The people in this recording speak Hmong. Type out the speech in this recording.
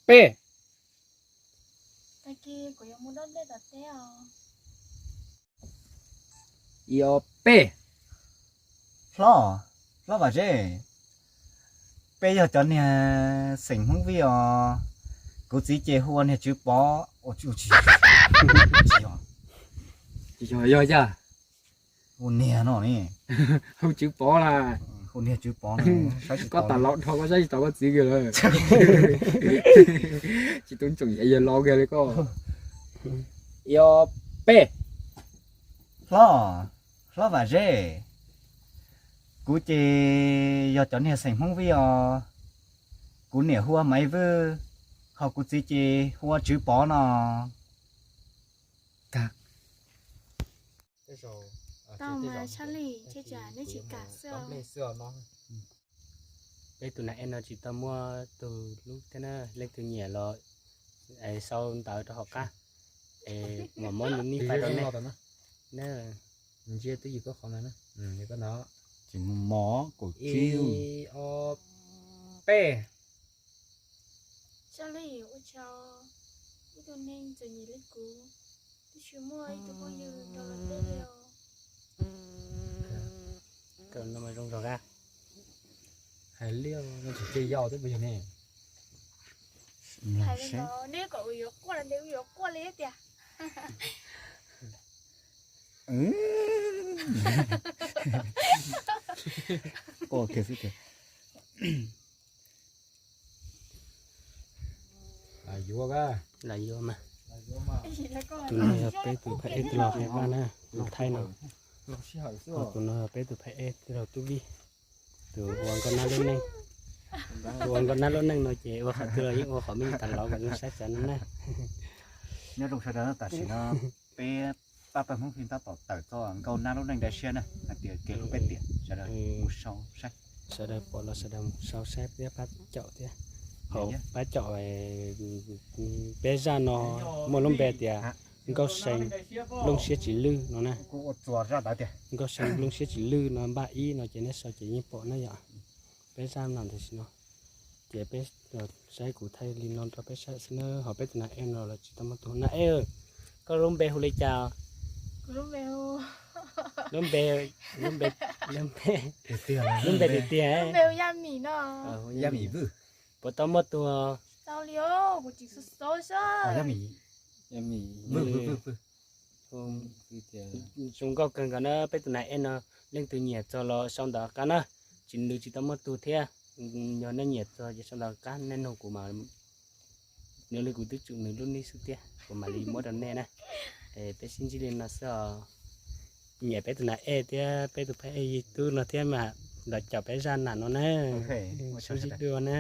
peb. Ib ob peb. Hlob, hlob Vam Zeb, peb yog cov niag xeem Hmoob Vij os. Kuv txiv ces hu ua niag Tswv Pov. Tsis, tsis, tsis yog, yog yaj. Hu niag no ne. Hu Tswv Pov na. Hu niag Tswv Pov na. Koj tam los dhau koj saib tsis tau koj txiv kiag lawm. Tsis tub tsoom yam yog los kiag li koj. Ib ob peb. Hlob, hlob Vam Zeb, kuv ces yog cov niag xeem Hmoob Vij os. Kuv niam hu ua Maiv Vwj, ho kuv txiv ces hu ua Tswv Pov no. Tau mas Tshaj Lij, neb tsis kam xwb os. Peb tus nas ej no tsis tau muaj tus hlub thiab na, leej twg nyiam los sau ntawv rau hauv qab, es mam muab nws nij faib rau nej. Ntsia twb yog koj qhov no, tsis mus mov kaum tsib. Ib ob peb. Tshaj Lij, ua tsaug, ib tug neeg txom nyem li kuv twb tsis muaj ib tug phooj ywg nrog luag teb li os. Kawm no mas zoo zog a. Hais liaj no tseem cia yau twb puas yog ne. Hais li no, neb kom yuav quaj los nws yuav quaj li tiag. Quaj kiag xwb tiag. Lam yuav, lam yuav mas. Tus no yog peb tus phab ej tij laug Hais Vaj na, tus Thaib no. Tus no yog peb tus phab ej tij laug Tub Vij, tus ua nkauj nab lub neej. Tus ua nkauj nab lub neej no ces ua qhov twg los yeej ua qhov me nyuam tas los kom zoo saib tsav no na. Nyob zoo sawv daws, tam sim no peb pab pawg Hmoob Vij tab tom tawm txoj nkauj nab lub neej dai siab na, hais tias kev hlub peb tiam, sawv daws mus sau saib. Sawv daws pom los sawv daws mus sau saib thiab pab caum thiab. Hauv pab caum peb zaj no muaj lub npe tias Nkauj See Nplooj Siab Tsis Lwj no na. Nkauj See Nplooj Siab Tsis Lwj no npaj ib no ces nej sau ces yeej pom na yom. Peb zaj no tam sim no ces peb saib kuv thaij li no rau peb saib xwb na. Ho peb tus nas ej no los tsis tau muaj tus. Nas ej, koj lub npe hu li cas? Lub npe, lub npe, lub npe, lub npe tiag tiag. Puas tau muaj tus? Zoo nkauj kawg nkaus na. Peb tus nas ej no, leej twg nyiam txog los sau ntawv qab na. Tsis, nws tsis tau muaj tus thiab. Yog nej nyiam txog ces sau ntawv qab, nej nug kuv mas, nws li kuv twb tsum nws lub nij xwb thiab, kuv mam li muab rau nej na. Peb sib ntsib li no xwb os. Nyiam peb tus nas ej thiab peb tus phab ej YouTube no thiab mas los caum peb zaj nam no na. Sib ntsib dua na.